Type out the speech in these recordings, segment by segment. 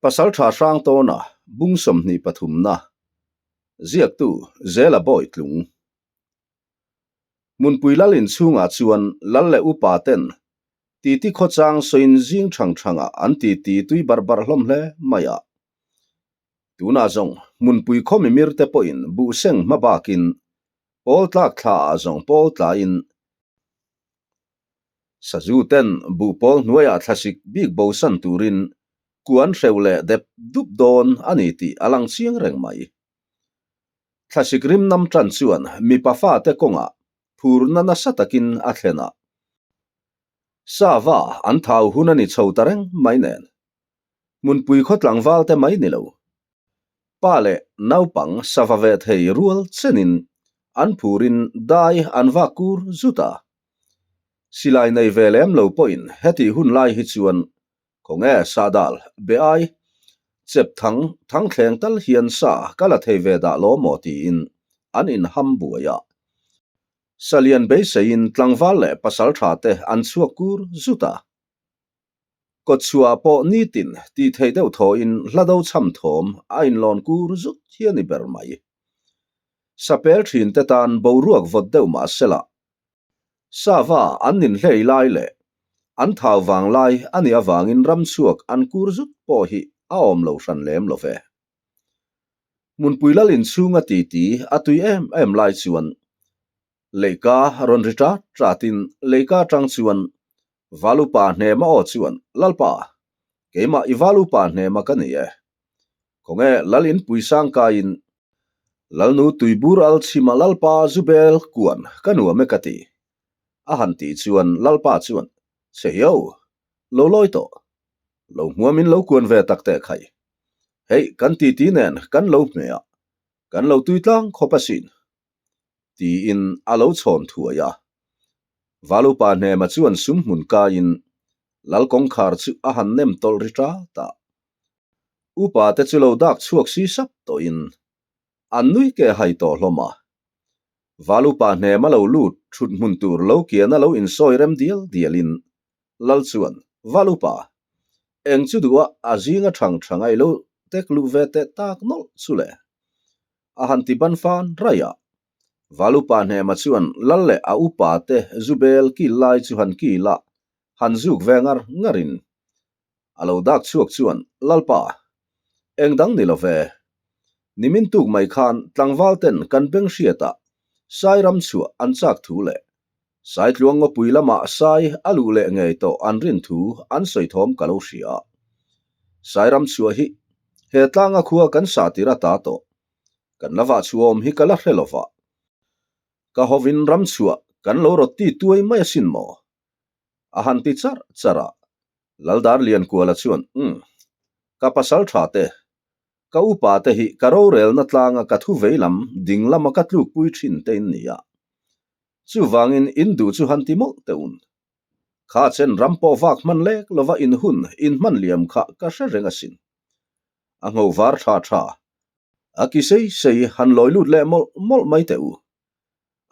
Pasaltha Hrangtawna bung 23 na ziaktu Zela Bawitlung. Hmunpui lal inchhungah chuan lal leh upa ten titi khawchang sawiin zing thang thangah an titi tui barh barh hlawm hle mai a. Tunah zawng hmunpui khaw mimir te pawhin buhseng hma bakin pawl tlak thla ah zawng pawl tlaiin Sazu ten buhpawl hnuaiah thlasik bik bosan turin kuan hreuh leh dep dup dawn a ni tih a lang chiang reng mai. Thlasik rim nam tan chuan mipa fate kawngah phurna nasa takin a thlen a. Sava an thau hun a ni chho ta reng mai nen. Hmunpui khaw tlangval te mai ni lo. Pa leh naupang sava ve thei rual chenin an phurin dai an vak kur zut a. Silai nei ve lem lo pawhin hetih hun lai hi chuan khawnge sahdal be ai chep thang thang thleng tal hian sa ka la thei ve dah law maw tiin an inham buai a. Salian beiseiin tlangval leh pasaltha te an chhuak kur zut a. Kawtchhuah pawh nitin tih theih deuh thawhin hla do chham thawm a inlawn kur zut hi a ni ber mai. Sapel thin te tan boruak vawt deuh mah sela, sava an ninhlei lai leh an thau vang lai a nih avangin ramchhuak an kur zut pawh hi a awm lo hran lem lo ve. Hmunpui lal inchhunga titi a tui em em lai chuan Leika rawn ri ṭat ṭatin leika aṭang chuan Valupa hnema aw chuan, Lalpa, keimah i Valupa hnema ka ni e. Khawnge Lal inpui sang kaiin Lalnu tuibur al chhima Lalpa Zubel kuan ka nuam e ka ti. A han tih chuan Lalpa chuan, Che hiau, lo lawi tawh. Lo hmuamin lo kuan ve tak teh khai. Hei kan titi nen kan lo hmeh a, kan lo tui tlang khawp asin. Tiin a lo chhawn thuai a. Valupa hnema chuan sum hmun kaiin Lal kawngkhar chu a han nem tawlh ri ṭat a. Upa te chu lo dak chhuak si sap tawhin an nui ke hai tawh hlawm a. Valupa hnema lo lut thut hmun tur lo kian a lo insawi rem dial dialin Lal chuan, Valupa, eng chu duh a a zinga thang thang a i lo tek luh ve teh tak nawlh chu le? A han ti ban fan raih a. Valupa hnema chuan lal leh a upa te zubel kil lai chu han kil a, han zuk ve ngar ngarin a lo dak chhuak chuan, Lalpa, eng dang ni lo ve. Nimin tuk mai khan tlangval ten kan beng hriatah sai ram chhuah an chak thu leh Saitluang ngawpui lamah sai a luh leh ngei tawh an rin thu an sawi thawm ka lo hria. Sairam chhuah hi he tlanga khua kan sa tir ata tawh. Kan la vah chhuahawm hi ka la hre lova. Ka hovin ram chhuah kan lo rawt ti tuai mai asin maw? A han ti charh charh a. Laldar Liankuala chuan, Umm, ka pasal tha te, Ka upa te hi ka rorelna tlanga ka thu vei lam ding lama ka tlukpui thin te in ni a. Chuvangin in duh chu han ti mawlh teh un. Kha chen ram pawh vak hman lek lova in hun in hman liam kha ka hre reng asin. A ngho var tha tha a ki sei sei han lawi lut leh mawlh mawlh mai teh u.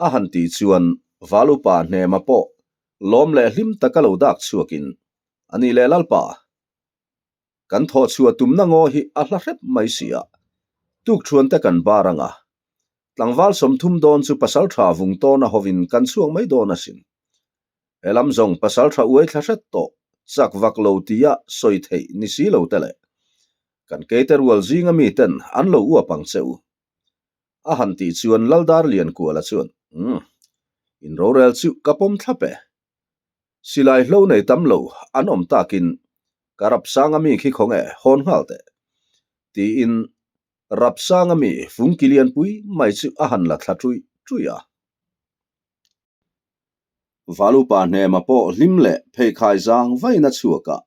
A han tih chuan val upa hnema pawh lawm leh hlim taka lo dak chhuakin, A ni leh Lalpa, Kan thawh chhuah tumna ngaw hi a hla hrep mai si a, tukthuan te kan bar ang a, tlangval 30 dawn chu pasaltha vung tawn a hovin kan chhuak mai dawn asin. He lam zawng pasaltha uai thla hret tawh chak vak lo tia sawi theih ni si lo te leh kan keite rual zinga mi ten an lo uap ang che u. A han tih chuan Laldar Liankuala chuan, Umm, in rorel chu ka pawm thlap e. Silai hlo nei tam lo an awm takin ka Rapsanga mi khi khawnge hawn nghal teh tiin Rapsanga mi fungki lianpui mai chu a han la thla ṭuih ṭuih a. Valupa hnema pawh hlim leh pheikhai zang vain a chhuak a,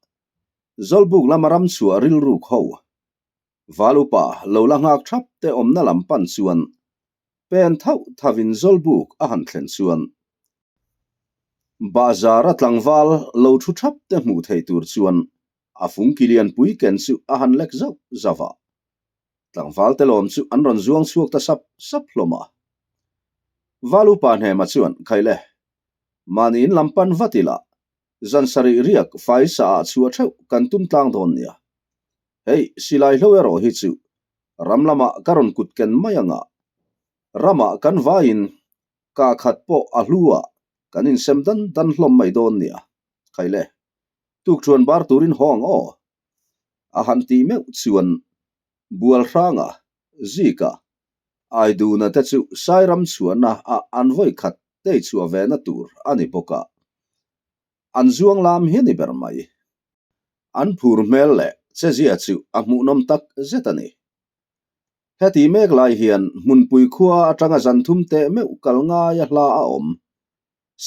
Zawlbuk lama ram chhuah rilruk ho Valupa lo la nghak thap te awmna lam pan chuan pen thauh thauhin Zawlbuk a han thlen chuan Bahzara tlangval lo thu thap te hmuh thei tur chuan a fungki lianpui ken chu a han lek zauh zauh a. Tlangval te lawm chu an rawn zuang chhuak ta sap sap hlawm a. Valupa hnema chuan, Khaile, mahni in lam pan vat ila, zan sarih riak fai sa ah chhuah theuh kan tum tlang dawn nia. Hei, silai hlo erawh hi chu ram lamah ka rawn kut ken mai anga, ramah kan vaiin kah khat pawh a hlu a, kan insem dan dan hlawm mai dawn nia. Khaile, tukṭhuan bar turin haw ang aw. A han tih meuh chuan Bual hranga, Zika, Aiduna te chu Sairam chhuahna a an vawi khat tei chhuah ve na tur a ni bawk a, an zuang lam hi a ni ber mai. An phur hmel leh chezia chu a hmuhnawm tak zet a ni. Heti mek lai hian hmunpui khua atanga zan thum teh meuh kal ngaia hla a awm.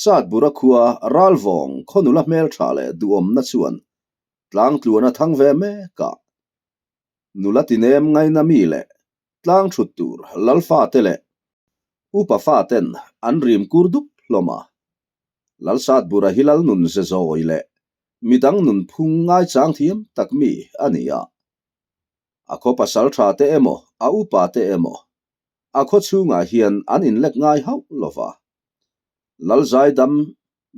Satbura khua Ralvawng khaw nula hmeltha leh duhawmna chuan tlangtluan a thang ve mek a. Nula tinem ngaina mi leh tlang thut tur Lalfate leh Upa faten an rim kur dup hlawm a. Lalsatbura hi lal nun ze zawi leh midang nun phung ngaichang thiam tak mi a ni a. A khaw pasal tha te emaw a upa te emaw a khaw chhungah hian an inlek ngai hauh lo va. Lalzaidam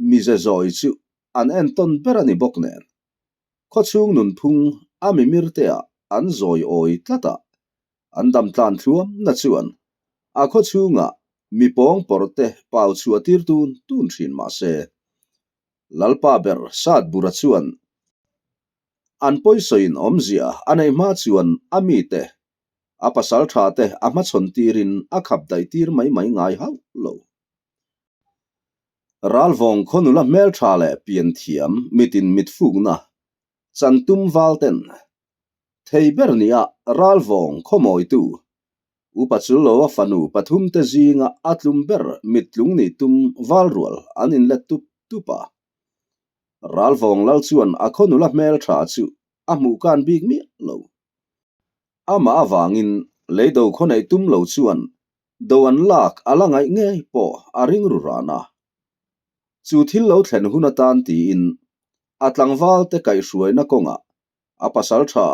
mize zawi chu an entawn ber a ni bawk nen. Khawchhung nunphung a mimir te ah an zawi awi tlat a, an dam tlan thluam na chuan a khawchhungah mi pawng pawrh te pau chhuah tir tun tun thin mah se, Lalpa ber Satbura chuan an pawisawiin awmzia a neih hma chuan a mite, a pasal tha te a hmachhawn tirin a khap daih tir mai mai ngai hauh lo. Ralvawng khaw nula hmeltha leh pianthiam mitin mitfukna chantum valten thei ber nia Ralvawng khaw mawitu Upa Chulloa fanu pathumte zinga a tlum ber mittlung nih tum valrual an inlet tup tup a. Ralvawng lal chuan a khaw nula hmeltha chu a hmuh kan bik miah lo. Amah avangin leido khaw neih tum lo chuan do an lak a la ngaih ngei pawh a ring ru ran a. Chu thil lo thlen hun atan tiin a tlangval te kaihhruaina kawngah a pasal tha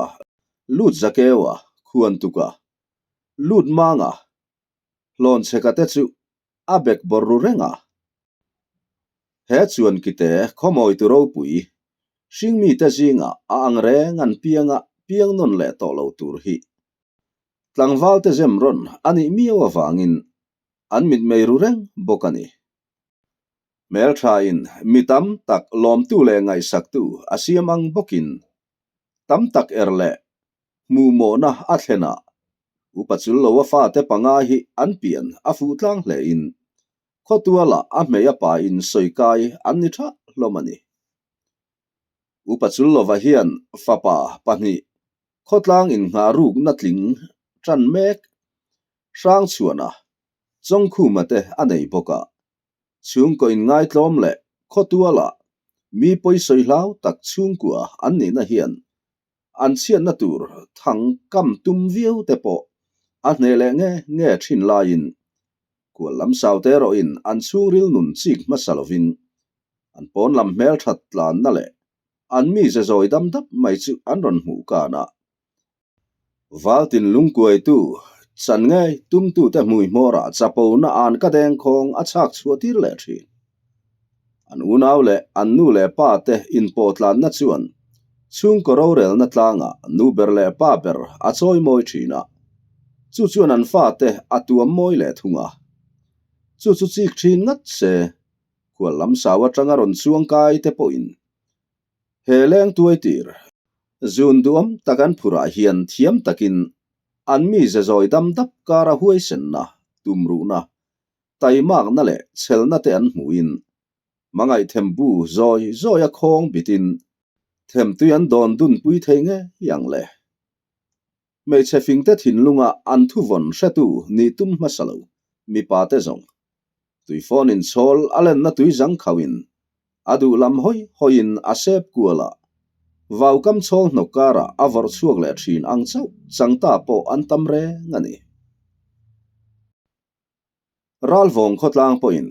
lut Zakeua khuan tuka lut manga hlawn chheka te chu a bek bawr ru reng a. He chuan kite khawmawitu ropui hringmite zingah a ang reng an pianga piang nawn leh tawh lo tur hi Tlangvalte zem rawn a nih miau avangin an mitmei ru reng bawk a ni. Hmelthain mi tam tak lawmtu leh ngaihsaktu a siam ang bawkin tam tak er leh hmuhmawhna a thlen a, Upa Chulloa fate panga hi an pian a fuh tlang hlein khawtualah a hmei a pain sawi kai an ni tha hlawm a ni. Upa Chullova hian fapa pahnih khawtlang innghah rukna tling tan mek Hrangchhuana, Chawngkhuma te a nei bawk a. Chhungkaw inngaitlawm leh khawtuala mi pawisawi hlau tak chhungkua an nihna hian an chhiatna tur thang kam tum viau te pawh a hneh leh nge nge thin laiin kual lam saute erawhin an chhungril nun chik hmasa lovin an pawn lam hmelthat tlanna leh an mize zawi dam dap mai chu an rawn hmuh kan a. Valtin lungkuaitu, chan ngei tumtute hmui hmawrah chapona an ka dengkhawng a chhak chhuah tir leh thin. An unau leh an nu leh pa te inpawhtlanna chuan chhungkaw rorelna tlangah nu ber leh pa ber a chawi mawi thin a, chu chuan an fate a tuam mawi leh thung a. Chu chu chik thin ngat se, khual lam sau atanga rawn chuang kai te pawhin He leng tuai tir zun duam tak an phurah hian thiam takin an mi ze zawi dam dap kara huaisenna, tumruhna, taimakna leh chhelna te an hmuhin hmangaih thembu zawi zawia khawng bitin themtui an dawn dunpui thei ngei ang le. Hmeichhe fingte thinlunga an thuvawn hretu nih tum hmasa lo mipa te zawng. Tuifawn in chhawl a lenna tui zang khauhin a duh lam hawi hawiin a sep kual a, vaukam chhawl hnawk karah a vawrh chhuak leh thin ang chauh changta pawh an tam reng a ni. Ralvawng khawtlang pawhin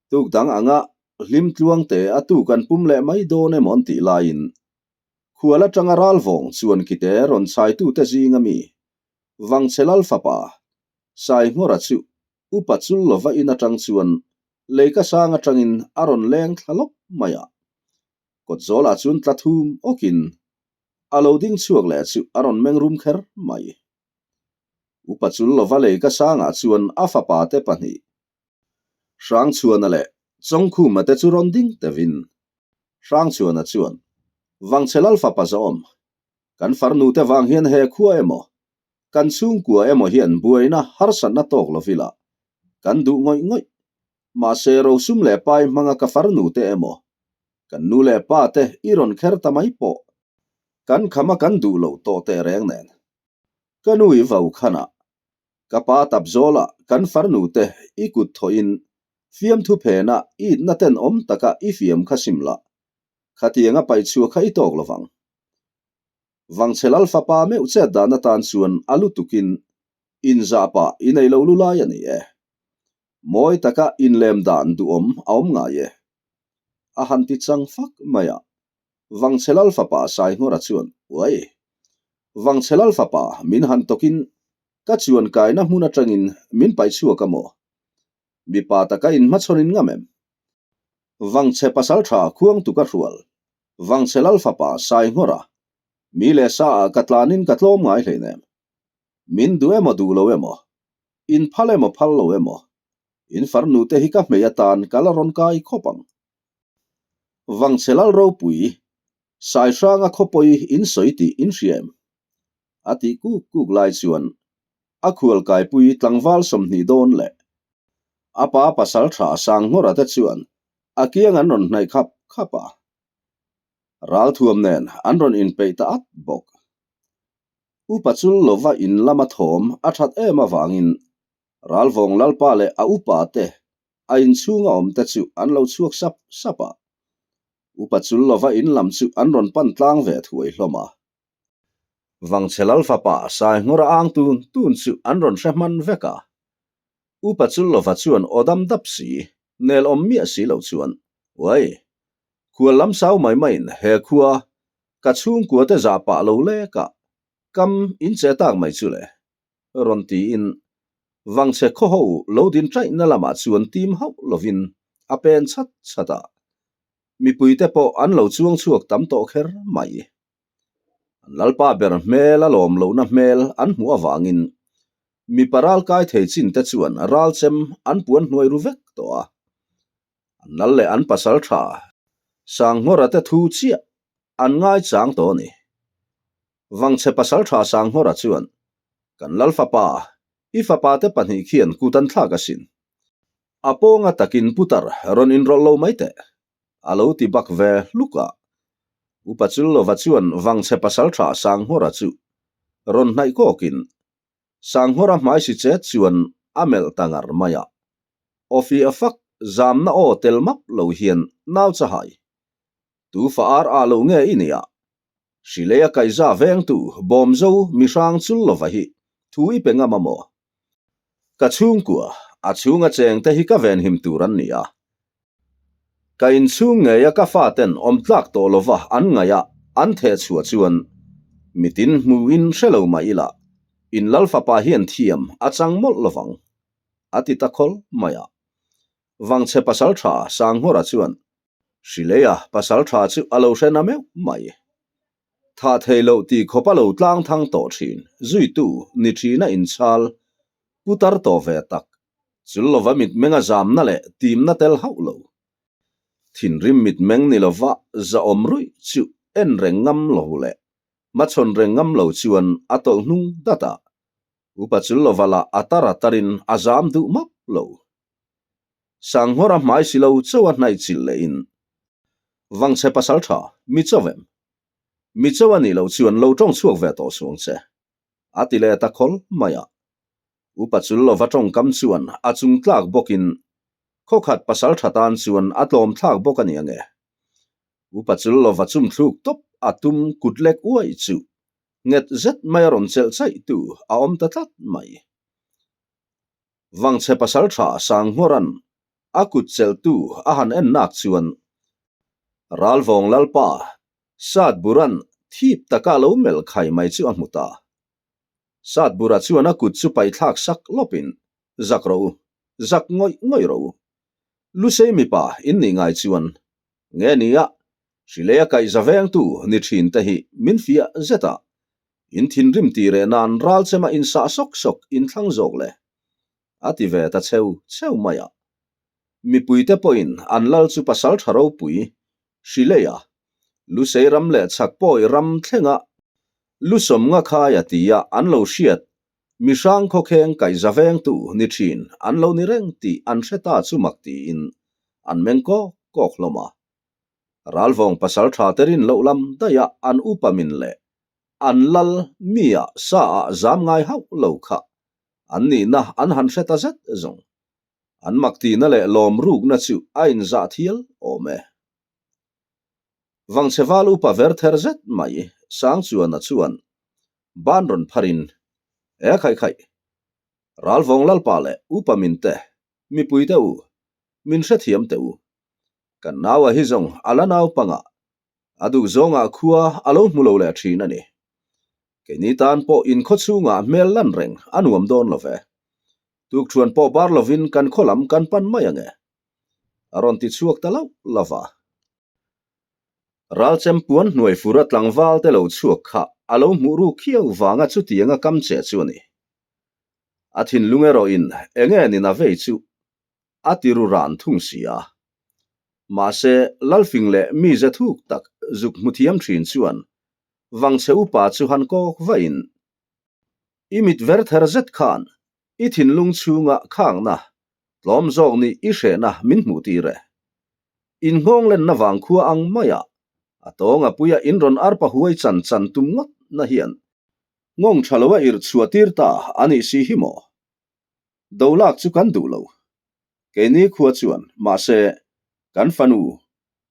tuk dang anga hlim tluangte a tuk an pum leh mai dawn emaw an tih laiin Khual atanga ralvawng chuan kite rawn chhaitute zinga mi Vangchhe Lal fapa Saihngawra chu upa chul lova in atang chuan leika sang atangin a rawn leng thla lawp mai a. Kawtzawlah chuan tla thum awkin. A lo ding chhuak leh chu a rawn meng rum kher mai. Upa chul lova lei ka sangah chuan a fapa te pahnih, Hrangchhuana leh Chawngkhuma te chu rawn ding tevin Hrangchhuana chuan, Vangchhe Lal fapa zawm, kan farnu te vang hian he khua emaw, kan chhungkua emaw hian buaina harsatna tawk lovila kan duh ngawih ngawih. Mahse rosum leh pai hmanga ka farnu te emaw, kan nu leh pa te i rawn kher ta mai pawh kan khama kan duh loh tawh teh reng nen. Ka nu i vau khanah, ka pa tap zawlah kan farnu te i kut thawhin fiamthu phenah i itna ten awm taka i fiam kha sim lah, khatianga paihchhuah kha i tawk lovang. Vangchhe Lal fapa meuh chet dan atan chuan a lutukin inzah pah i nei lo lu lai a ni e. Mawi taka inlem dan duhawm a awm ngai e. A han ti chang fak mai a. Vangchhe Lal fapa Sainghawra chuan, Uai! Vangchhe Lal fapa min han tawkin ka chuan kaina hmun atangin min paih chhuak a maw? Mipa taka inhmachhawnin ngam em? Vangchhe pasaltha khuangtuka hrual, Vangchhe Lal fapa Sainghawra, mi leh sa ah ka tlanin ka tlawm ngai hleinem. Min duh emaw duh lo emaw, in phal emaw phal lo emaw, in farnu te hi ka hmei atan ka la rawn kai khawp ang. Vangchhe Lal ropui, Saihranga khawpawi in sawi tih in hria em? A tih kuk kuk lai chuan a khualkaipui tlangval 20 dawn leh a pa pasal tha Sanghawra te chuan a kiang an rawn hnaih khap khap a. Ralthuam nen an rawn inpeih ta at bawk. Upa chul lova in lama thawm a that em avangin Ralvawng Lalpa leh a upa te a inchhunga awm te chu an lo chhuak sap sap a. Upa chul lova in lam chu an rawn pan tlang ve thuai hlawm a. Vangchhe Lal fapa Sainghawra ang tun tun chu an rawn hre hman vek a. Upa chul lova chuan aw dam dap si, nel awm miah si lo chuan, Uai! Khual lam sau mai maiin he khua ka chhungkua te zah pah lo lek a, kam in che tak mai chu le, rawn tiin Vangchhe khaw ho lo din chaihna lamah chuan tim hauh lovin a pen chhat chhat a, mipuite pawh an lo chuang chhuak tam tawh kher mai. An lalpa ber hmel a lawm lohna hmel an hmuh avangin mipa ral kai thei chin te chuan ral chem an puan hnuai ru vek tawh a. An lal leh an pasal tha Sanghawra te thu chiah an ngaichang tawh a ni. Vangchhe pasal tha Sanghawra chuan, Kan lal fapa, i fapa te pahnih khian kut an thlak asin. A pawnga takin putar rawn inrawlh lo mai teh. A lo ti bak ve hluk a. Upa Chullova chuan Vangchhe pasal tha Sanghawra chu rawn hnaih kawkin Sanghawra hmai si chet chuan a melh ta ngar mai a. Awfi a fak zamna aw tel map lo hian nau chahai. Tu fa ar ah lo nge i nia? Hrileia kaihza vengtu Bawmzo mihrang Chullova hi thu i pe ngam a maw? Ka chhungkua, a chhunga chengte hi ka venhim tur an ni a. Ka inchhung ngeia ka faten awm tlak tawh lova an ngaih a an theh chhuah chuan mitin hmuhin hre lo mah ila in lal fapa hian thiam a chang mawlh lovang, a ti ta khawl mai a. Vangchhe pasaltha Sanghawra chuan Hrileia pasaltha chu a lo hre na meuh mai. Thah thei loh tih khawp a lo tlang thang tawh thin zuitu ni thina inchhal putar tawh ve tak Chul lova mitmeng a zamna leh timna tel hauh lo. Thinrim mitmeng ni lova zahawm ruih chu en reng ngam lo leh hmachhawn reng ngam lo chuan a tawlh hnung dat a. Upa chul lova lah a tar a tarin a zam duh map lo. Sanghawra hmai si lo chauh a hnaih chilh lehin, Vangchhe pasal tha, mi chauh em? Mi chauh a nih loh chuan lo tawng chhuak ve tawh suang che. A ti leh ta khawl mai a. Upa chul lova tawngkam chuan a chung tlak bawkin khawkhat pasal tha tan chuan a tlawm thlak bawk a ni ange. Upa chul lova chum thluk tawp a tum kut lek uai chu nghet zet mai a rawn chelh chaih tu a awm ta tlat mai. Vangchhe pasal tha Sanghawran a kut chelh tu a han en nak chuan Ralvawng Lalpa Satburan thip taka lo melh khai mai chu a hmu ta. Satbura chuan a kut chu paithlak sak lawpin, Zak rawh u, zak ngawih ngawih rawh u. Lusei mipa in nih ngai chuan, nge nia, Hrileia kaihza vengtu ni thin te hi min fiah zet a, in thinrim tih reh nan ralchema insah sawk sawk in thlang zawk le, a ti ve ta cheu cheu mai a. Mipuite pawhin an lal chu pasal tha ropui, Hrileia, Lusei ram leh Chhakpawi ram thlenga Lusawm nga khaia tia an lo hriat Mihrang khawkheng kaihza vengtu ni thin an lo ni reng tih an hre ta chu mak tiin an meng kawk kawk hlawm a. Ralvawng pasal tha te rin loh lam daih a an upa min leh an lal mi ah sa ah zam ngai hauh lo kha an nihna an han hre ta zet zawng. An mak tihna leh lawm rukna chu a inzah thial awm e. Vangchhe val upa ver ther zet mai Sangchuana chuan ban rawn pharin, E khaih khaih, Ralvawng Lalpa leh upa min te, mipui te u, min hrethiam teh u. Kan naua hi zawng a la naupangah, a duh zawngah khua a lo hmu lo leh thin a ni. Keini tan pawh in khaw chhungah hmel lan reng a nuam dawn lo ve. Tukṭhuan pawh bar lovin kan khaw lam kan pan mai ange. A rawn ti chhuak ta lauh lauh a. Ralchem puan hnuai fura tlangval te lo chhuak kha a lo hmuh ruk khiau vanga chutianga kam che chu a ni. A thinlung erawhin enge nin a vei chu a ti ru ran thung si a. Mahse, Lalfing leh mize thuk tak zuk hmu thiam thin chuan Vangchhe upa chu han kawk vahin, I mit ver ther zet khan i thinlung chhunga khangna tlawm zawk nih i hrehna min hmuh tir e. In nghawng lenna vang khua ang maia a tawnga puia in rawn arpa huai chan chan tum ngawt na hian nghawng tha lo a irh chhuah tir ta a nih si hi maw? Do lak chu kan duh lo. Keini khua chuan mahse kan fanu,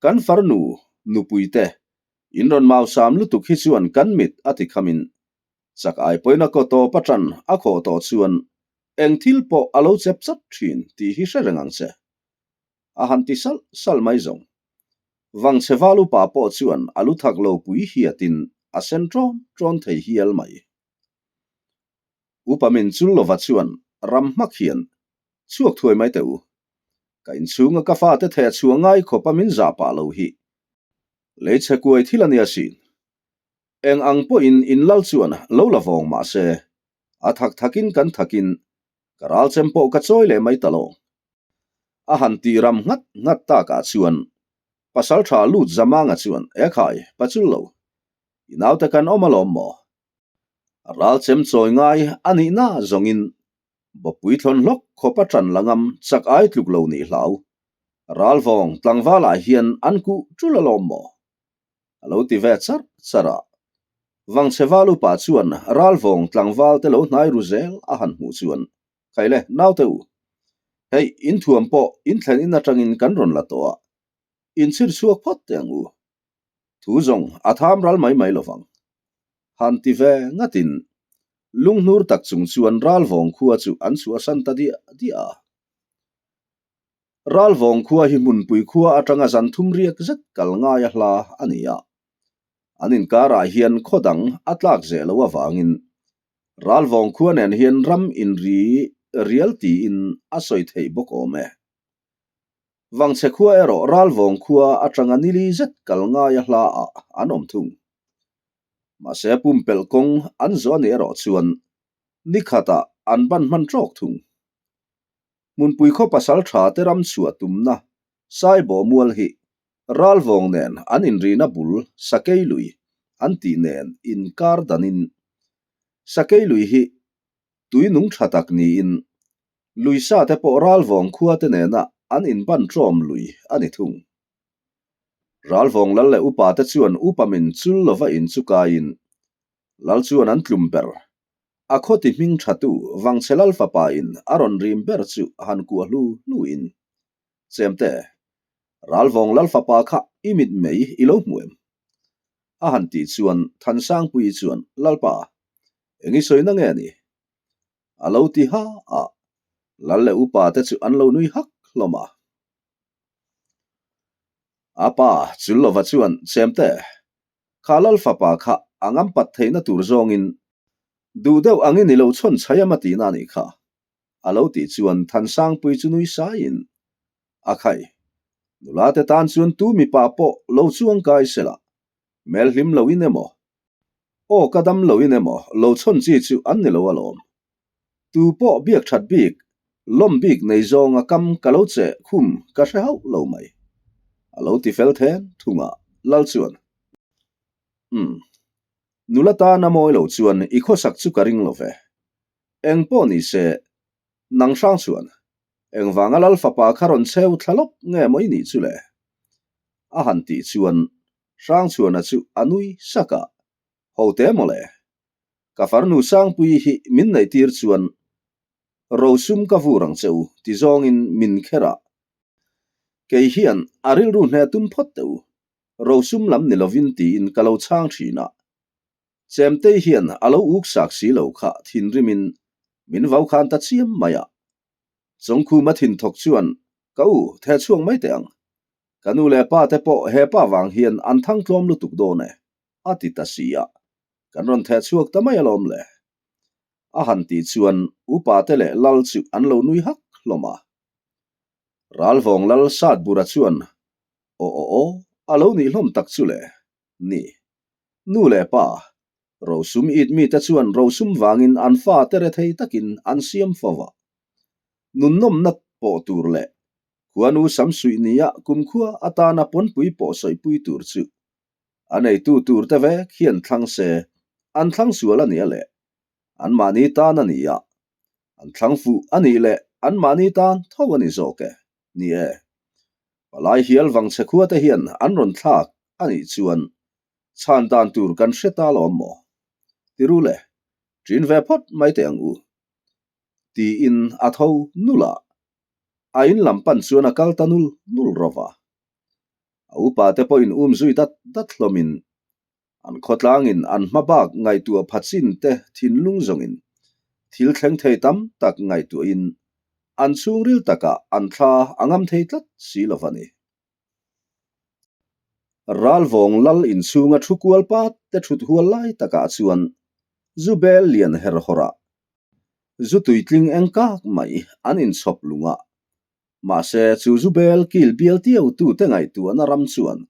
kan farnu, nupui te in rawn mausam lutuk hi chuan kan mit a ti khamin Chak ai pawina kaw tawp a tan a khawh tawh chuan eng thil pawh a lo chep chap thin tih hi hre reng ang che. A han ti salh salh mai zawng. Vangchhe val upa pawh chuan a lu thak lo pui hiatin a sen ṭawn ṭawn thei hial mai. Upa min chul lova chuan ram hmak hian chhuak thuai mai teh u. Ka inchhunga ka fate theh chhuah ngai khawp a min zah pah lo hi. Leichhe kuai thil a nia sin. Eng ang pawhin in lal chuan lo la vawng mah se, a thak thakin kan thakin ka ralchem pawh ka chawi leh mai ta lo. A han tih ram nghat nghat takah chuan Pasaltha lut Zamanga chuan, E khai, pachul lo. I naute kan awm alawm maw? Ralchem chawi ngai a nihna zawngin Bawpui thlawn hlawk khawp a ṭan la ngam chak ai tluk lo nih hlau. Ralvawng tlangvalah hian an kuh ṭul alawm maw? A lo ti ve charh charh a. Vangchhe val upa chuan ralvawng tlangval te lo hnai ru zel a han hmuh chuan, Khaile, naute u. Hei, in thuam pawh in thlen in atangin kan rawn la tawh a, in chhir chhuak phawt teh ang u. Thu zawng a tham ral mai mai lovang. Han ti ve ngatin lunghnur tak chung chuan ralvawng khua chu an chhuahsan ta diah diah a. Ralvawng khua hi hmunpui khua atanga zan thum riak zet kal ngai a hla a ni a. An inkarah hian khaw dang a tlak zeh loh avangin Ralvawng khua nen hian ram inri rial tiin a sawi theih bawk awm e. Vangchhe khua erawh Ralvawng khua atanga nili zet kal ngai a hla ah an awm thung. Mahse pumpelh kawng an zawh a nih erawh chuan nikhatah an ban hman tawk thung. Hmunpui khaw pasal tha te ram chhuah tumna Saibawh mual hi Ralvawng nen an inrina bul Sakei lui an tih nen inkar danin Sakei lui hi tui nung tha tak niin lui sa te pawh Ralvawng khua te nena an inban ṭawm lui a ni thung. Ralvawng lal leh upa te chuan upa min chul lova in chu kaiin Lal chuan an tlum ber. A khawti hming thatu Vangchhe Lal fapa in a rawn rim ber chu han kuah hlu hlu in, Chemte, Ralvawng Lal fapa kha i mit mei i lo hmu em? A han tih chuan Thansangpuii chuan, Lalpa, eng i sawina nge ni? A lo ti ha a, Lal leh upa te chu an lo nui hak hlawm a. A pa Chullova chuan, Chemte, Kha Lal fapa kha a ngam pat theihna tur zawngin duh deuh angin i lo chhawn chhai am a tihna a nih kha, a lo tih chuan Thansangpui chu nui saiin a khai. Nula te tan chuan tu mipa pawh lo chuang kai se la, hmel hlim lo in emaw, aw ka dam lo in emaw lo chhawn chi chu an ni lo alawm. Tu pawh biak that bik, lawm bik nei zawnga kam ka lo che khum ka hre hauh lo mai. A lo ti fel then thung a, Lal chuan, Umm, nula tan a mawi lo chuan i khawsak chu ka ring lo ve. Eng pawh ni se, nang hrang chuan engvanga Lal fapa kha rawn cheu thla lawk nge maw i nih chu le? A han tih chuan Hrangchhuana chu a nui sak a, Ho te maw le? Ka farnu Sangpuii hi min neihtir chuan rosum ka vur ang che u ti zawngin min kher a, kei hian a rilru hne tum phawt teh u, rosum lam ni lovin tiin ka lo chhang thin a. Chemtei hian a lo uk sak si lo kha thinrimin min vau khan ta chiam mai a. Chawngkhuma thinthawk chuan ka u theh chhuak mai teh ang. Ka nu leh pa te pawh he pa vang hian an thang tlawm lutuk dawn e, a ti ta si a. Kan rawn theh chhuak ta mai alawm le. A han tih chuan upa te leh lal chu an lo nui hak hlawm a. Ralvawng lal Satbura chuan aw aw aw a lo nih hlawm tak chu le. Ni. Nu leh pa, rosum it mite chuan rosum vangin an fate rethei takin an siam fo va. Nunnawmna pawh tur leh khuanu samsuih nia kumkhua atana pawnpui pawh sawipui tur chu a neitu turte vek hian thlang se an thlang sual a nia leh anmahni tan a ni a, an thlang fuh a nih leh anmahni tan tho a ni zawk e. Ni e. Palai hial vangchhe khua te hian an rawn thlak a nih chuan chhan dan tur kan hre ta lawm maw? Ti ru le, ṭin ve phawt mai teh ang u. Tiin a tho nul a, a in lam pan chuan a kal ta nul nul rawh va. A upa te pawhin um zui dat dat hlawmin An khawtlangin an hma bak ngaihtuah pha chin te thinlung zawngin thil thleng thei tam tak ngaihtuahin an chhungril takah an thla a ngam thei tlat si lo va ni. Ralvawng lal inchhunga thu kual pat te thut hual lai takah chuan zu bel lian her hawrah zu tuitling eng kak mai an inchhawp lung a, mahse chu zu bel kil bial tiau tute ngaihtuahna ram chuan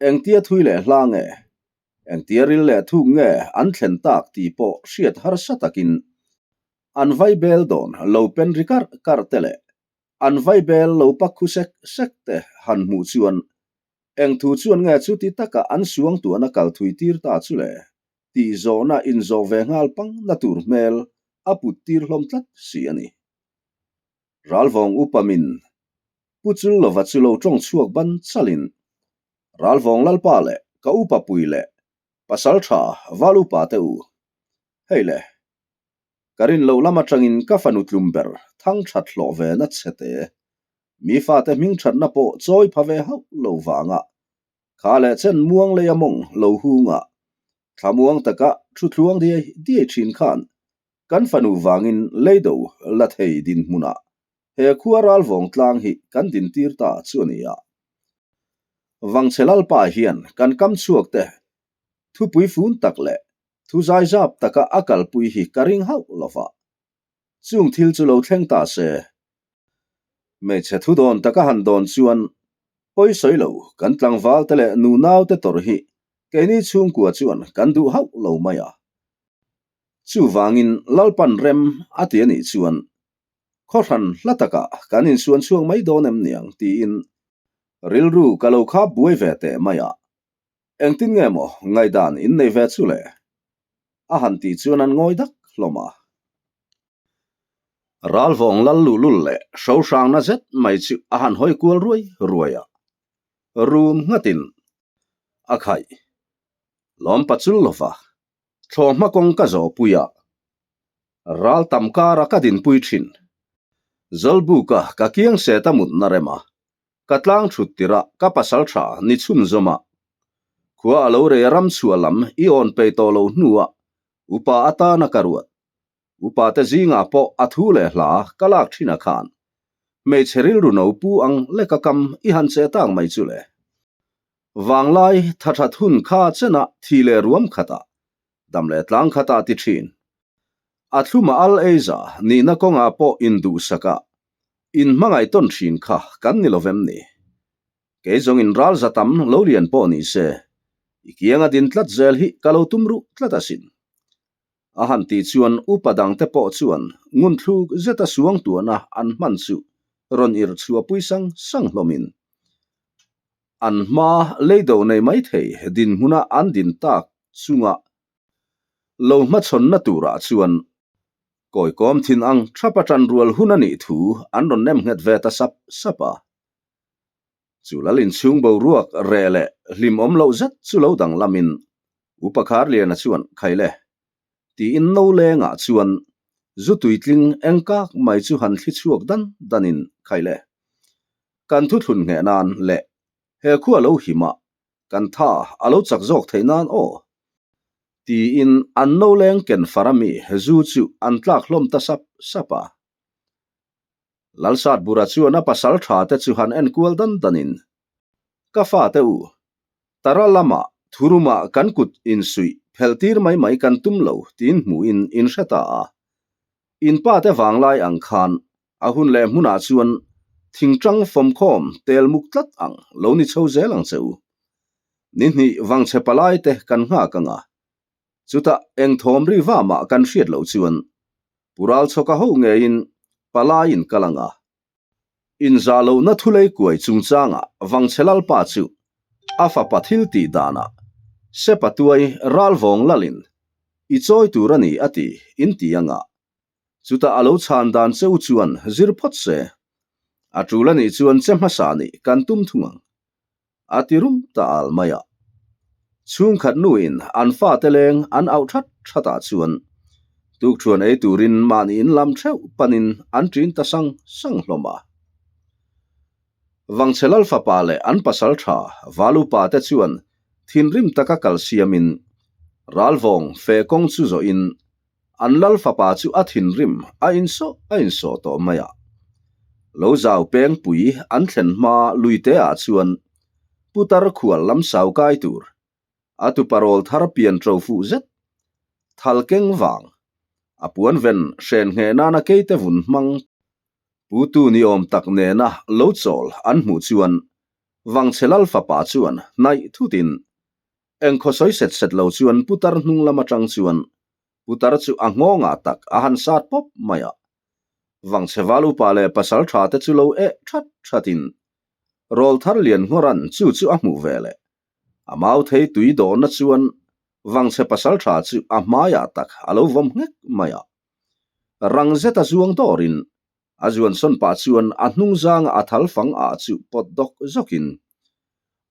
Engtia thui leh hla nge? Engtia ril leh thuk nge an thlen tak tih pawh hriat harsa takin an vaibel dawn lo pen ri karh karh te leh an vaibel lo pak khu sek sek te han hmuh chuan eng thu chuan nge chuti taka an suangtuahna kal thui tir ta chu le tih zawhna inzawh ve nghal pang na tur hmel a put tir hlawm tlat si a ni. Ralvawng upa min Pu Chullova chu lo tawng chhuak ban chalin Ralvawng Lalpa leh ka upa pui leh pasal tha val upa te u. Hei le, ka rin loh lam atangin ka fanu tlum ber thang that hlawh ve na che te, mi fate hming thatna pawh chawi pha ve hauh lo vanga kha leh chen muang lei a mawng lo hunga thlamuang taka thu thluang diai diai thin khan Kan fanu vangin leido la thei dinhmunah he khua ralvawng tlang hi kan dintir ta chu a ni a. Vangchhe Lalpa hian kan kam chhuak te thupui fun tak leh thu zaizap taka a kalpui hi ka ring hauh lo va. Chung thil chu lo thleng ta se. Hmeichhe thu dawn taka han dawn chuan pawi sawi lo kan tlangval te leh nunau te tawrh hi keini chhungkua chuan kan duh hauh lo mai a. Chuvangin Lalpan rem a ti a nih chuan khawhran hla takah kan insuan chhuak mai dawn em niang tiin rilru ka lo khap buai ve teh mai a, engtin nge maw ngaihdan in nei ve chu le? A han tih chuan an ngawi dak hlawm a. Ralvawng lal luhlul leh hrohrangna zet mai chu a han hawi kual ruai ruai a, rum nghatin a khaih lawm pachul lova. Thlawhhma kawng ka zawhpui a, ral tam kara ka dinpui thin. Zawlbuka ka kiang set a mutna rem a, ka tlang thut tirh a ka pasal tha ni chhunzawm a. Khua a lo rei a ram chhuah lam i awn pei tawh lo hnuah upa atana ka ruat. Upa te zingah pawh a thu leh hla ka lak thin a khan hmeichhe rilru no pu ang leka kam i han che tak mai chu le. Vanglai tha that hun kha chenah thi leh ruam khatah, dam leh tlang khatah ti thin. A thluma al eiza nihna kawngah pawh induhsakah inhmangaih tawn thin kha kan ni lovem ni? Kei zawngin ral za tam lo lian pawh ni se, i kianga din tlat zel hi ka lo tum ruh tlat asin. A han tih chuan upa dangte pawh chuan ngunthluk zeta suang tuahna an hman chu rawn irh chhuahpui sang sang hlawmin an hma leido nei maithei dinhmuna an din tak chunga lo hmachhawnna turah chuan kawikawm thin ang thapa tanrual hun a nih thu an rawn nem nghet ve ta sap sap a. Chu lal inchhung boruak reh leh hlimawm loh zet chu lo danglamin Upa Kharliana chuan Khaile tiin no lengah chuan zu tuitling eng kak mai chu han thli chhuak dan danin Khaile kan thuthlun ngheh nan leh he khua lo himah kan tha a lo chak zawk theih nan aw tiin an no leng ken far ami zu chu an tlak hlawm ta sap sap a. Lalsatbura chuan a pasal tha te chu han en kual dan danin, Ka fate u, Tara lamah thurumah kan kut insuih phelh tir mai mai kan tum lo tiin hmuhin in hre ta a. In pa te vanglai ang khan a hun leh hmunah chuan thingtang fawmkhawm tel muk tlat ang lo ni chho zel ang che u. Ni hnih vangchhe palai te kan nghak ang a, chutah eng thawm ri va mah kan hriat loh chuan Pu Ralchhawka ho ngeiin palaiin kal ang a. Inzah lohna thulei kuai chungchangah Vangchhe Lalpa chu a fapa thil tih danah Sepa tuai Ralvawng lalin i chawi tur a ni a ti in ti ang a. Chutah a lo chhan dan che u chuan zir phawt se. A tul a nih chuan che hmasa nih kan tum thung ang. A ti rum ta al mai a. Chhungkhat nuin an fate leng an auh that that ah chuan tukthuan ei turin mahni in lam theuh panin an ṭin ta sang sang hlawm a. Vangchhe Lal fapa leh an pasal tha Valupa te chuan thinrim taka kal siamin ralvawng fe kawng chu zawhin An lal fapa chu a thinrim a insawh a insawh tawh mai a. Lo zau pengpui an thlen hma luite ah chuan putar khual lam sau kai tur a tupa rawl thar pian ṭo fuh zet thal keng vang a puan ven hren ngheh nana keite vun hmang putu ni awm tak nena lo chawl an hmuh chuan Vangchhe lal fapa chuan hnaih thutin Eng khaw sawi set set lo chuan putar hnung lam atang chuan putar chu a nghawngah tak a han sat pawp mai a. Vangchhe val upa leh pasal tha te chu lo eh that that in rawl thar lian nghawran chu chu a hmuh ve leh. A mau thei tui dawhna chuan Vangchhe pasal tha chu a hmaiah tak a lo vawm nghek mai a. Rang zeta zuang dawrin A zuan sawn pah chuan a hnung zanga a thal fang ah chu pawt dawk zawkin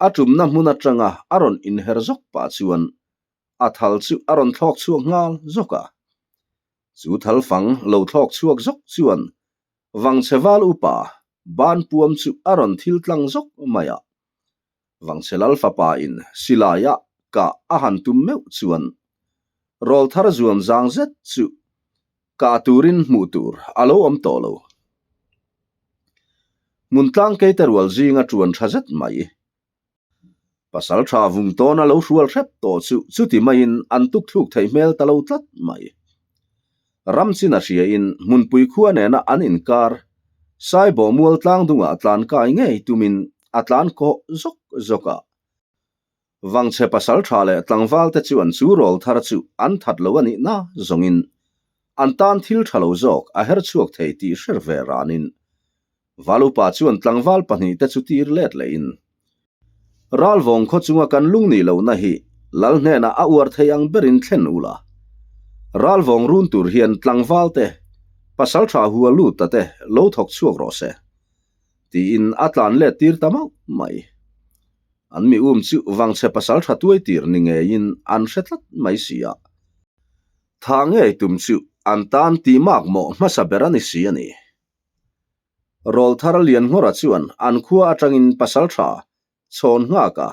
a tumna hmun atanga a rawn inher zawk pah chuan a thal chu a rawn thlawk chhuak nghal zawk a. Chu thal fang lo thlawk chhuak zawk chuan Vangchhe val upa ban puam chu a rawn thil tlang zawk mai a. Vangchhe lal fapa in silai ah kah a han tum meuh chuan rawl thar zuam zang zet chu kah turin hmuh tur a lo awm tawh lo. Hmun tlang keite rual zinga tuan tha zet mai. Pasal tha vung tawn a lo hrual hrep tawh chu chuti maiin an tuk thluk theih hmel ta lo tlat mai. Ram chin a hriain hmunpui khua nena an inkar Saibawh mual tlang dungah tlan kai ngei tumin a tlan kawh zawk zawk a. Vangchhe pasal tha leh tlangval te chuan chu rawl thar chu an that lo a nih na zawngin an tan thil tha lo zawk a her chhuak thei tih hrer ve ranin Valupa chuan tlangval pahnihte chu tir let lehin, Ralvawng khaw chunga kan lung nih lohna hi lal hnenah a uar thei ang berin thlen u la. Ralvawng run tur hian tlangvalte, pasal tha hua lut ta te lo thawk chhuak rawh se, tiin a tlan let tir ta mauh mai. An mi um chu vangchhe pasal tha tuai tir ni ngeiin an hre tlat mai si a. Tha ngei tum chu an tan tih mak mawh hmasa ber a ni si a ni. Rawl thar lian nghawra chuan an khua atangin pasal tha chhawn nghak a,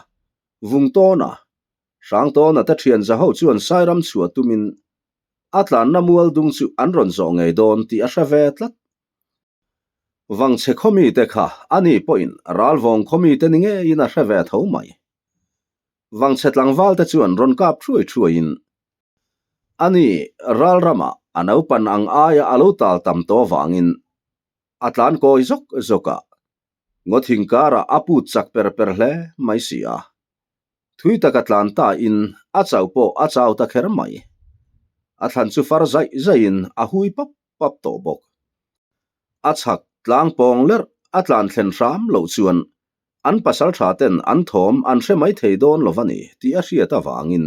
vung tawn a, hrang tawn a te thian zaho chuan Sairam chhuah tumin a tlanna mual dung chu an rawn zawh ngei dawn tih a hre ve tlat. Vangchhe khawmi te kha ani pawhin Ralvawng khawmi te ni ngeiin a hre ve tho mai. Vangchhe tlangval te chuan rawn kap thuai thuaiin Ani ral ramah a naupan ang aia a lo tal tam tawh avangin a tlan kawi zawk zawk a. Ngaw thing karah a put chak per per hle mai si a. Thui taka tlan ta in a chau pawh a chau ta kher mai. A thlan chu far zaih zaihin a hui pap pap tawh bawk. A chhak tlang pawng lerh a tlan thlen hram loh chuan an pasal tha ten an thawm an hre mai thei dawn lo va ni tih a hriat avangin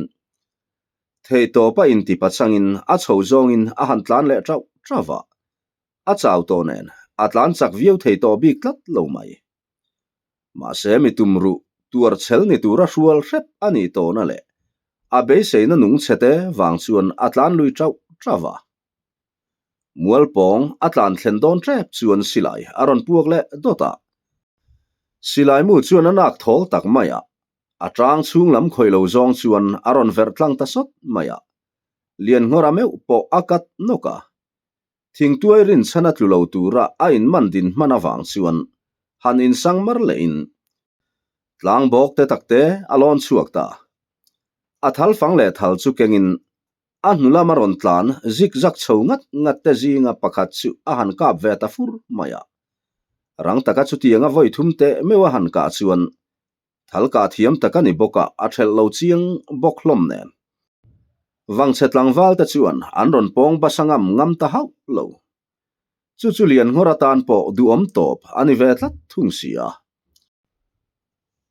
theihtawp a inti pachangin a chho zawngin a han tlan leh tauh tauh a, a chau tawh nen a tlan chak viau thei tawh bik tlat lo mai. Mahse mi tum ruh tuar chhel ni tura hrual hrep a nih tawhna leh a beiseina nung chhete vang chuan a tlan lui tauh tauh a. Mualpawng a tlan thlen dawn tep chuan silai a rawn puak leh dawt a. Silai mu chuan a nak thawl tak mai a, a tang chhung lam khawih lo zawng chuan a rawn verh tlang ta sawt mai a. Lianngawra meuh pawh a kat nawk a. Thingtuai rinchhan a tlu lo tura a inman din hman avang chuan han insang mar lehin tlang bawk te takte a lawn chhuak ta. A thal fang leh thal chu kengin A hnu lama rawn tlan zik zak chho ngat ngat te zinga pakhat chu a han kap ve ta fur mai a. Rang taka chutianga vawi thum teh meuh a han kah chuan thal kah thiam tak a ni bawk a, a thelh lo chiang bawk hlawm nen. Vangchhe tlangval te chuan an rawn pawng basa ngam ngam ta hauh lo. Chu chu Lianngawr atan pawh duhawm tawp a ni ve tlat thung si a.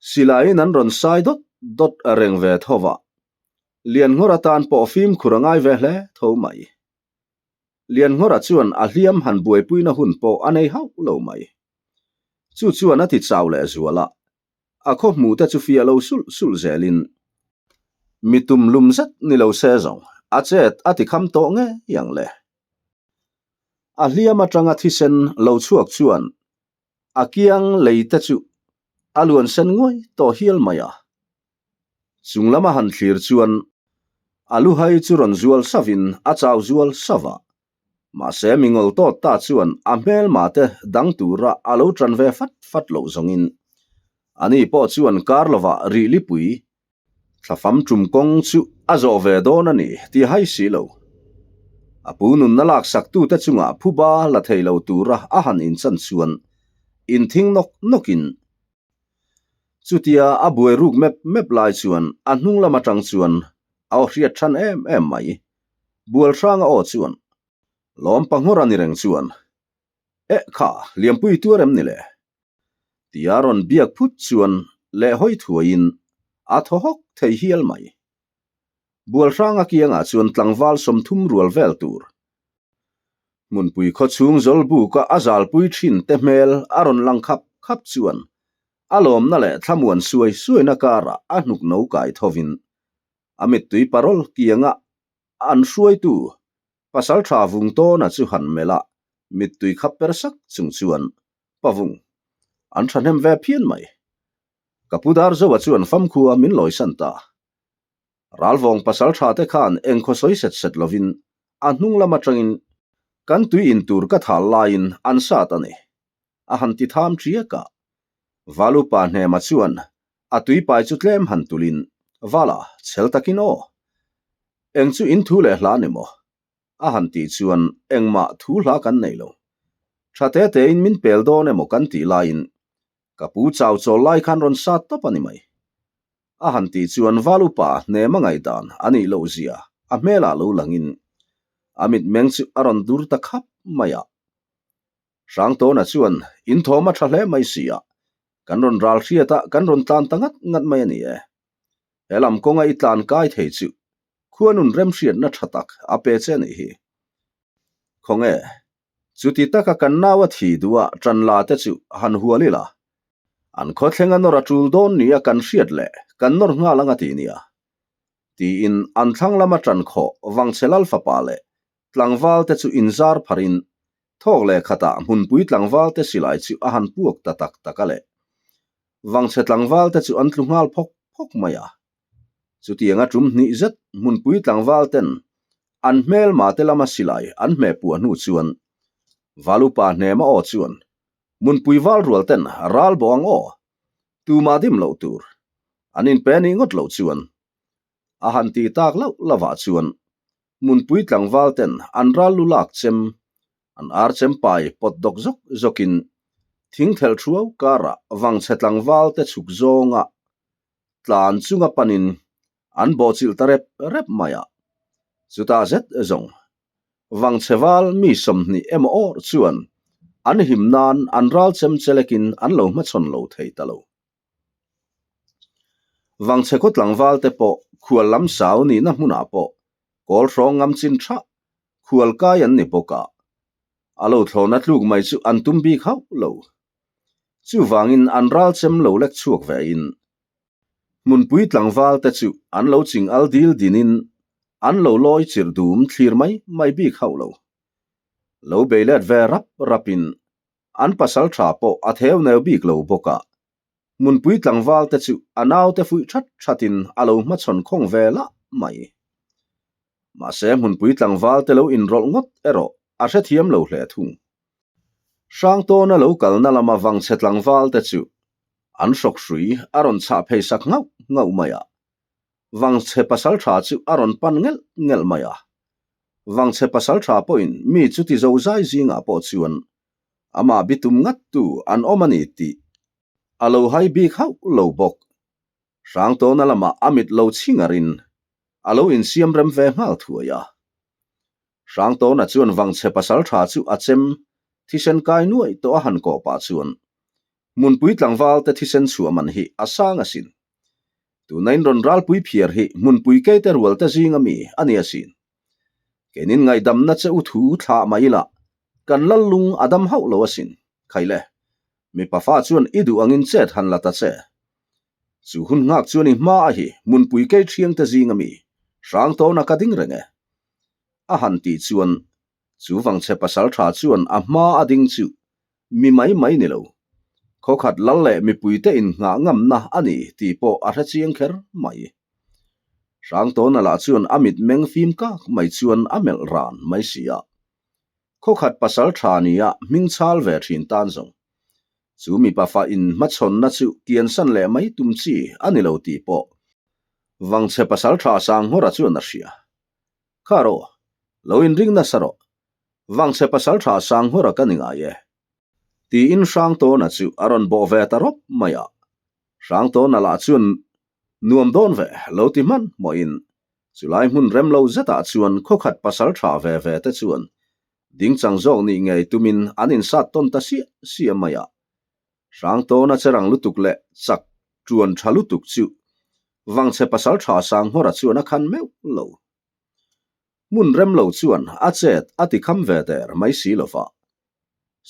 Silaiin an rawn sai dawt dawt reng ve tho va, Lianngawr atan pawh fimkhur a ngai ve hle tho mai. Lianngawra chuan a hliam han buaipuina hun pawh a nei hauh lo mai. Chu chuan a ti chau leh zual a, a khaw hmuh te chu fiah lo sulh sulh zelin mi tum lum zet ni lo se zawng a chet a ti kham tawh ngei ang le. A hliam atanga thisen lo chhuak chuan a kiang lei te chu a luan sen nguai tawh hial mai a. Chung lama han thlir chuan a luhai chu rawn zual savin a chau zual sava. Mahse mi ngawl tawt ta chuan a hmelma te dang tura a lo tan ve fat fat loh zawngin ani pawh chuan kar lovah rih lipui Thlafam tum kawng chu a zawh ve dawn a ni tih hai si lo. A pu nunna laksak tute chungah phuba la thei lo tura a han inchan chuan inthing nawk nawkin chutia a buai ruk mep mep lai chuan a hnung lam atang chuan a aw hriat than em em mai. Bual hranga aw chuan lawm pangawr a ni reng chuan, Eh kha, Liampui tuar em ni le? Tia rawn biak phut chuan leh hawi thuaiin a thaw hawk thei hial mai. Bual hranga kiangah chuan tlangval 30 rual vel tur hmunpui khaw chhung zawlbuka a zalpui thin te hmel a rawn lang khap khap chuan a lawmna leh thlamuan suai suaina karah a hnuk no kai thovin a mittui parawl kianga an hruaitu Pasal tha vung tawna chu han melh a, mittui khap per sak chung chuan, Pavung, an thahnem ve phian mai. Ka pu Darzoa chuan famkhua min lawisan ta. Ralvawng pasal tha te khan engkhaw sawi set set lovin a hnung lam atangin kan tui in tur ka thal laiin an sat a ni. A han ti tham ṭiak a. Valupa hnema chuan a tuipai chu tlem han tulin, Vala, chhel takin aw. Eng chu in thu leh hla ni maw? A han tih chuan engmah thu hla kan nei lo. Tha te tein min pel dawn emaw kan tih laiin ka pu chau chawl lai khan rawn sat tawp a ni mai. A han tih chuan Valupa hnema ngaihdan a nih loh zia a hmelah lo langin a mitmeng chu a rawn dur ta khap mai a. Hrangtawna chuan in thawm a tha hle mai si a, kan rawn ral hriat a kan rawn tlan ta ngat ngat mai a ni e. He lam kawnga i tlan kai thei chu khuanun remhriatna tha tak a pe che a nih hi. Khawnge, chuti taka kan nau a thi duh a tan la te chu han hual ila, an khawthleng a nawr a tul dawn nia kan hriat leh kan nawr nghal anga ti nia. Tiin an thlang lama tan khawh Vangchhe Lal fapa leh tlangval te chu inzar pharin thawk leh khatah hmunpui tlangval te silai chu a han puak ta tak tak a le. Vangchhe tlangval te chu an tlu nghal phawk phawk mai a. Chutianga tum hnih zet hmunpui tlangval ten an hmelma te lama silai an hmeh puah hnu chuan Valupa hnema aw chuan hmunpui val rual ten ral bawh ang aw, tumah dim loh tur an inpe nih ngawt loh chuan A han tih tak lauh lovah chuan hmunpui tlangval ten an ral lu lak chem, an ar chem pai pawt dawk zawk zawkin Thingthelh thuau karah vangchhe tlangval te chhuk zawnga tlan chunga panin an bawhchilh ta rep rep mai a. Chutah zet zawng vangchhe val mi 20 emaw awr chuan an him nan an ral chem chelekin an lo hmachhawn lo thei ta lo. Vangchhe khaw tlangval te pawh khual lam sau nihna hmunah pawh kawl hrawng ngam chin thah khual kai an ni bawk a. A lo thlawhna tluk mai chu an tum bik hauh lo. Chuvangin an ral chem lo lek chhuak ve in hmunpui tlangval te chu an lo ching al dil dinin an lo lawi chirh dum thlir mai mai bik hauh lo. Lo bei let ve rap rapin an pasal tha pawh a theu neu bik lo bawk a. Hmunpui tlangval te chu a naute fuih that thatin a lo hmachhawn khawng ve lah mai. Mahse hmunpui tlangval te lo inrawlh ngawt erawh a hrethiam lo hle thung. Hrangtawna lo kalna lama vangchhe tlangval te chu an hrawk hrui a rawn chhah phei sak nghauh nghauh mai a. Vangchhe pasaltha chu a rawn pan ngelh ngelh mai a. Vangchhe pasaltha pawhin mi chuti zozai zingah pawh chuan amah bitum ngattu an awm a ni tih a lo hai bik hauh lo bawk. Hrangtawna lamah a mit lo chhingarin a lo insiam rem ve nghal thuai a. Hrangtawna chuan vangchhe pasaltha chu a chem thisen kai nuai tawh a han kawh pah chuan Hmunpui tlangval te thisen chhuah man hi a sang asin. Tuna in rawn ralpui phiar hi hmunpui keite rual te zing ami a ni asin. Keinin ngaihdamna che u thu thlah mai ila kan lal lung a dam hauh lo asin. Khaile, mipa fa chuan i duh angin chet han la ta che. Chu hun nghak chuan i hma a hi hmunpui kei thiang te zing ami Hrangtawna ka ding reng e. A han tih chuan chu vangchhe pasaltha chuan a hma a ding chu mi mai mai ni lo. Khawkhat lal leh mipuite innghah ngamna a ni tih pawh a hre chiang kher mai. Hrangtawna lah chuan a mitmeng fim kak mai chuan a melh ran mai si a. Khawkhat pasal tha nia hming chhal ve thin tan zawng. Chu mipa fa in hmachhawnna chu kiansan leh mai tum chi a ni lo tih pawh Vangchhe pasal tha Sanghawra chuan a hria. Kha rawh, lo inring nasa rawh. Vangchhe pasal tha Sanghawra ka ni ngai e. Tiin Hrangtawna chu a rawn bawh ve ta rawp mai a. Hrangtawna lah chuan Nuam dawn ve, lo ti hman hmawhin chulai hmun rem lo zetah chuan khawkhat pasal tha ve ve te chuan dingchang zawk nih ngei tumin an insat tawn ta siah siah mai a. Hrangtawna che rang lutuk leh chak tuan tha lutuk chu Vangchhe pasal tha Sanghawra chuan a khan meuh lo. Hmun rem lo chuan a chet a ti kham ve der mai si lova.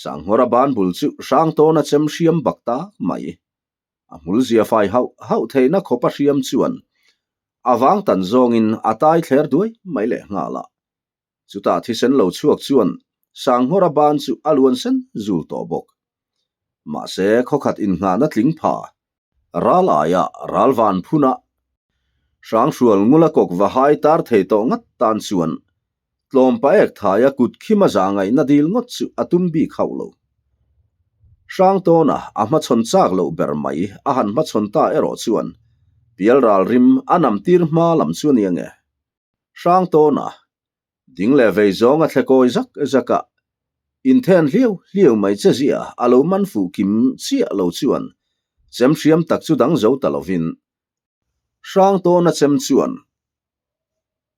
Sanghawra ban bul chu Hrangtawna chem hriam bak ta mai. A hmul zia fai hauh hauh theihna khawp a hriam chuan a vang tan zawngin a tai thler duai mai leh nghal a. Chutah thisen lo chhuak chuan Sanghawra ban chu a luan sen zul tawh bawk. Mahse khawkhat innghahna tling pha ral aia ral van phuna Hranghrual ngula kawk va hai tar thei tawh ngat tan chuan Tlawm paek thaia kut khima zah ngaihna dil ngawt chu a tum bik hauh lo. Hrangtawna a hmachhawn chak loh ber mai a han hmachhawn ta erawh chuan pialral rim a nam tir hma lam chu a nia nge. Hrangtawna ding leh vei zawng a thlekawi zak zak a, inthen hliau hliau mai che zia a lo man fuh kim chiah lo chuan chem hriam tak chu dang zo ta lovin Hrangtawna chem chuan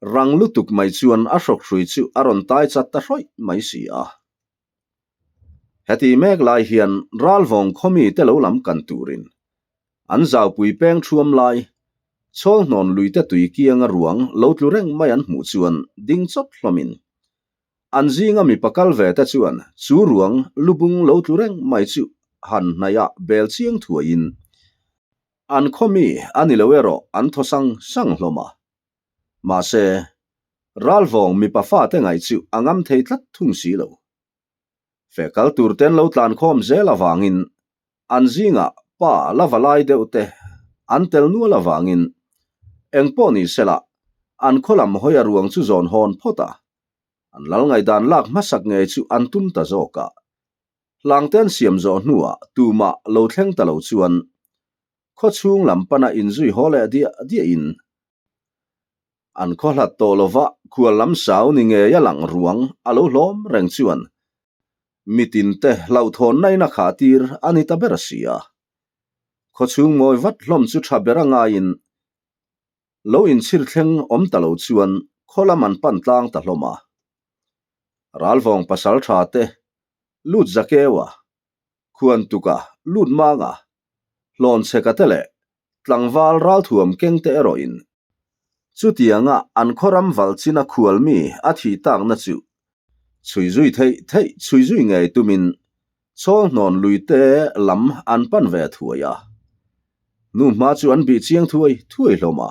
Rang lutuk mai chuan a hrawkhrui chu a rawn tai chat ta hrawih mai si a. Heti mek lai hian Ralvawng khawmi te lo lam kan turin an zaupui peng thuam lai Chhawlhnawn luite tui kianga ruang lo tlu reng mai an hmuh chuan ding chawt hlawmin an zinga mipa kal ve te chuan chu ruang lubung lo tlu reng mai chu han hnaihah bel chiang thuaiin An khaw mi a ni lo erawh an thaw sang sang hlawm a. Mahse, Ralvawng mipa fate ngaih chu a ngam thei tlat thung si lo. Feh kal tur ten lo tlan khawm zel avangin an zingah pa la va lai deuh te an tel nual avangin engpawh ni sela an khaw lam hawi a ruang chu zawn hawn phawt a, an lal ngaihdan lak hmasak ngei chu an tum ta zawk a. Hlangte an siam zawh hnuah tumah lo thleng ta lo chuan khaw chhung lam pana inzui haw leh diah diahin an khaw hlat tawh lova khual lam sau ni ngei a lang ruang a lo hlawm reng chuan. Mitinte hlauhthawnna in a khah tir a ni ta ber si a. Khawchhung mawi vat hlawm chu tha ber a ngaiin lo inchhir thleng awm ta lo chuan khaw lam an pan tlang ta hlawm a. Ralvawng pasal tha te lut Zakeua, Khuantuka lut Manga, Hlawnchheka te leh tlangval ralthuam keng te erawhin chutianga an khaw ram val china khual mi a thih takna chu chhui zui theih theih chhui zui ngei tumin Chawlhnawn lui te lam an pan ve thuai a. Nu hma chu an bih chiang thuai thuai hlawm a.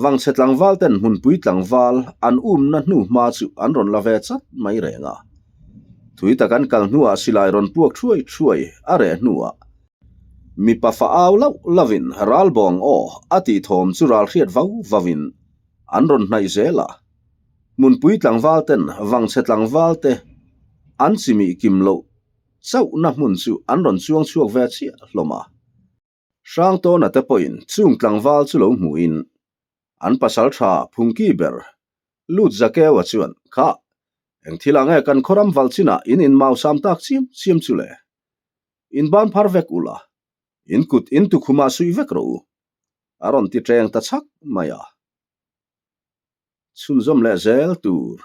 Vangchhe tlangval ten hmunpui tlangval an umna hnu hma chu an rawn la ve chat mai reng a. Thui tak an kal hnuah silai rawn puak thuai thuai a reh hnuah mipa fa au lauh lauhin ralbawng aw a tih thawm chu ral hriat vau vauin an rawn hnaih zel a. Hmunpui tlangval ten vangchhe tlangval te an chimih kim loh chauhna hmun chu an rawn chuang chhuak ve chiah hlawm a. Hrangtawna te pawhin chung tlangval chu lo hmuhin an pasal tha Phungki ber Lut Zakeua chuan, Kha, eng thil ang e kan khawram val chinah in inmausam tak chiam chiam chu le? In ban phar vek ula, in kut in tukhumah suih vek rawh u, a rawn ti ṭeng ta chhak mai a. Chhunzawm leh zel tur.